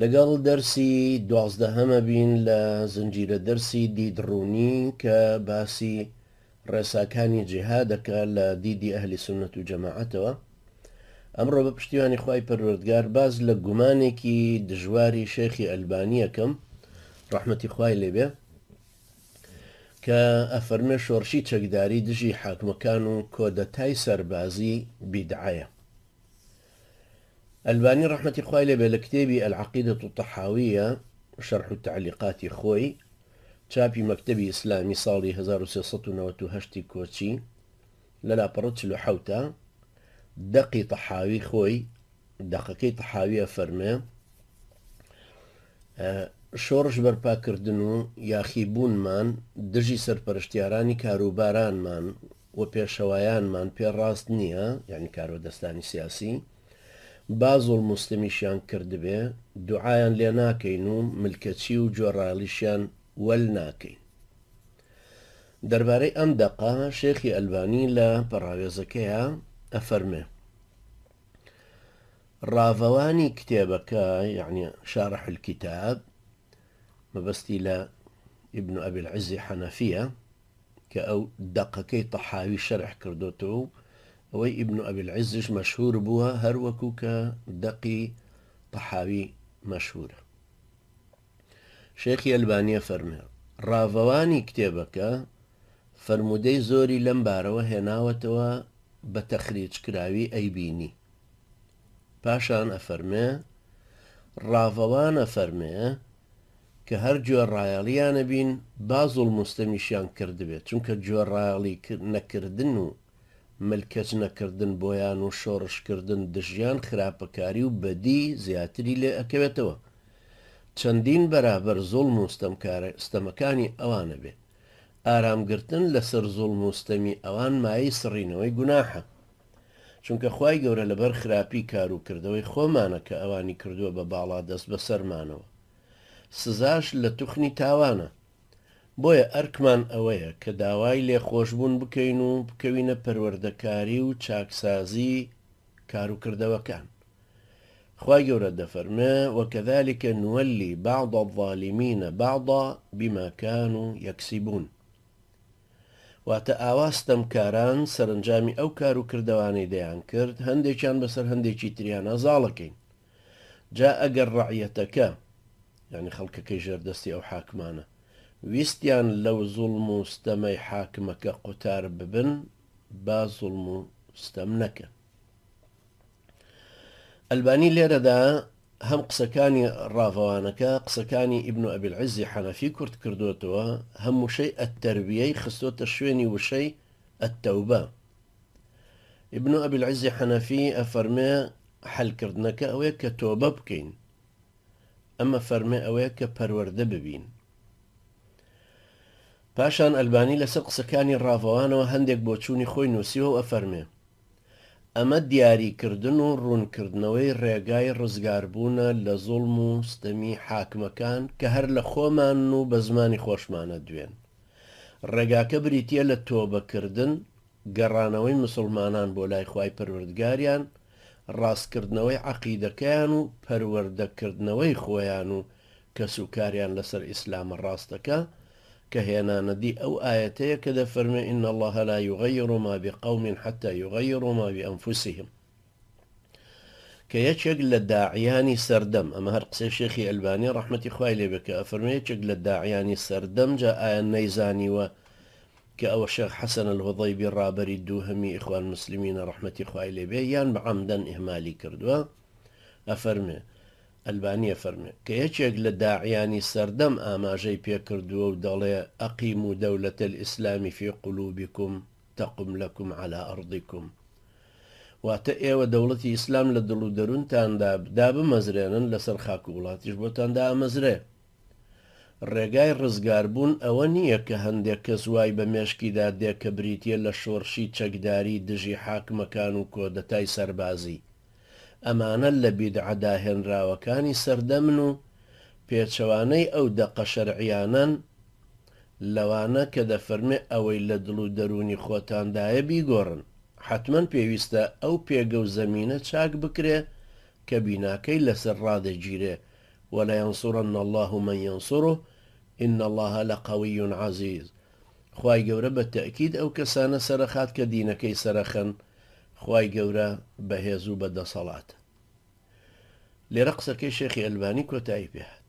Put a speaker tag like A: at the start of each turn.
A: لەگەڵ دەرسی دوازدەهەمە بین لە زنجیرە دەرسی دید ڕوونی کە باسی ڕێساکانی جیهادەکە لە دیدی ئەهلی سوننەت و جەماعەتەوە. ئەمڕۆ بە پشتیوانی خوای پەروەردگار باس لە گومانێکی دژواری شێخی ئەلبانی ئەکەم ڕەحمەتی خوای لێ بێ کە ئەفەرمێ شۆڕشی چەکداری دژی حاکمەکان و کۆدەتای سەربازی بیدعەیە. ئەلبانی ڕەحمەتی خوای لێ بێ لە کتێبی العقیدە الطحاویە شرح و تعلیقاتی خۆی چاپی مەکتەبی ئیسلامی ساڵی 1398 کۆچی لە لاپەڕە 47 دەقی طحاوی خۆی دەقەکەی طحاوی ئەفەرمێ شۆڕش بەرپاکردن و یاخیبوونمان دژی سەرپەرشتیارانی کاروبارانمان و پێشەوایانمان پێ ڕاست نییە، یانی کاروەدەستانی سیاسی، با زوڵم و ستەمیشیان کردبێ، دوعایان لێ ناکەین و ملکەچی و گوێڕایەڵیشیان وەل ناکەین. دەربارەی ئەم دەقە شێخی ئەلبانی لە پەڕاوێزەکەیا ئەفەرمێ، ڕاڤەوانی کتێبەکە، یانی شارح الکتاب، مەبەستی لە ابن ابی العز حەنەفیە، کە ئەو دەقەکەی تەحاوی شەرح کردۆتەوە و ئەوەی ئیبن ئەبی العزیش مەشهور بووە هەر وەکو کە دەقی تەحاوی مەشهورە. شێخی ئەلبانیە فەرمێ، ڕاڤەوانی کتێبەکە فەرموودەی زۆری لەم بارەوە هێناوەتەوە بە تەخریج کراوی ئەیبینی. پاشان ئەفەرمێ، ڕاڤەوان ئەفەرمێ، کە هەر گوێڕایەڵیانە بین با زوڵم و ستەمیشیان کردبێت، چونکە گوێڕایەڵی نەکردن و ملکەچ نەکردن بۆیان و شۆڕشکردن دژیان خراپەکاری و بەدی زیاتری لێ ئەکەوێتەوە چەندین بەرابەر زوڵم و ستەمەکانی ئەوانە بێ ئارامگرتن لەسەر زوڵم و ستەمی ئەوان مایەی سڕینەوەی گوناحە چونکە خوای گەورە لەبەر خراپی کارو کردەوەی خۆمانە کە ئەوانی کردووە بە باڵا دەست بەسەرمانەوە سزاش لە توخنی تاوانە بۆیە ئەرکمان ئەوەیە کە داوای لێخۆشبوون بکەین و بکەوینە پەروەردەکاری و چاکسازی کارو کردەوەکان خوای گەورە دەفەرمێ وکذلک نولی بعض الظالمین بعضا بما كانوا یکسبون واتە ئاوا ستەمکاران سەرەنجامی ئەو کار و کردەوانەی دەیانکرد هەندێکیان بەسەر هەندێکی تریانا زاڵەکەین جا ئەگەر ڕەعیەتەکە یانی خەڵکەکەی ژێر دەستی ئەو حاکمانە ویستیان لەو زوڵم و ستەمەی حاکمەکە قوتار ببن با زوڵم و ستەم نەکەن. ئەلبانی لێرەدا هەم قسەکانی ڕاڤەوانەکە، قسەکانی ئیبن ئەبی العزی حەنەفی کورت کردۆتەوە، هەم وشەی التربیەی خستۆتە شوێنی وشەی التوبە. ئیبن ئەبی العزی حەنەفی ئەفەرمێ حەلکردنەکە ئەوەیە کە تۆبە بکەین، ئەم ئەفەرمێ ئەوەیە کە پەروەردە ببین. پاشان ئەلبانی لەسەر قسەکانی ڕاڤەوانەوە هەندێک بۆچوونی خۆی نووسیوە و ئەفەرمێ، ئەمە دیاریکردن و ڕوونکردنەوەی ڕێگای ڕزگاربوونە لە زوڵم و ستەمی حاکمەکان کە هەر لە خۆمانن و بە زمانی خۆشمانە دوێن. ڕێگاکە بریتییە لە تۆبەکردن، گەڕانەوەی مسوڵمانان بۆ لای خوای پەروەردگاریان، ڕاستکردنەوەی عەقیدەکەیان و پەروەردەکردنەوەی خۆیان و کەسوکاریان لەسەر ئیسلامە ڕاستەکە، کە هێنانەدی ئەو ئایەتەیە کە دەفەرموێ ان اللە لا یغیر ما بقوم حتی یغیروا ما بانفسهم کە یەکێک لە داعیانی سەردەم ئەمە هەر قسەی شێخی ئەلبانی ڕەحمەتی خوای لێ بێ کە ئەفەرموێ یەکێک لە داعیانی سەردەم جا ئایا نەیزانیوە کە ئەوە شێخ حەسەن الهضیبی ڕابەری دووهەمی ئیخوان مسلمینە ڕەحمەتی خوای لێ بێ یان بە عەمدەن ئیهمالی کردووە ئەفەرموێ ئەلبانی ئەفەرموێ، کە یەکێک لە داعیانی سەردەم ئاماژەی پێکردووە و دەڵێ، اقیموا دولە الاسلام فی قلوبکم تقم لکم علی ارضکم، واتە ئێوە دەوڵەتی ئیسلام لە دڵ و دەروونتاندا دابمەزرێنن لەسەر خاک و وڵاتیش بۆتان دائەمەزرێ. ڕێگای ڕزگاربوون ئەوە نییە کە هەندێک کەس وای بە مێشکیدا دێ کە بریتییە لە شۆڕشی چەکداری دژی حاکمەکان و کۆدەتای سەربازی. ئەمانە لە بیدعە داهێنراوەکانی سەردەمن و پێچەوانەی ئەو دەقە شەرعیانەن، لەوانە کە دەفەرمێ ئەوەی لە دڵ و دەروونی خۆتاندایە بیگۆڕن، حەتمەن پێویستە ئەو پێگە و زەمینە چاک بکرێ کە بیناکەی لەسەر ڕادەگیرێ. ولینصرن اللە من ینصره ان اللە لقوی عزیز خوای گەورە بە تەئکید ئەو کەسانە سەرەخات کە دینەکەی سەرەخەن خوای گەورە بەهێز و بە دەسەڵاتە. لێرە قسەکەی شێخی ئەلبانی کۆتایی پێهات.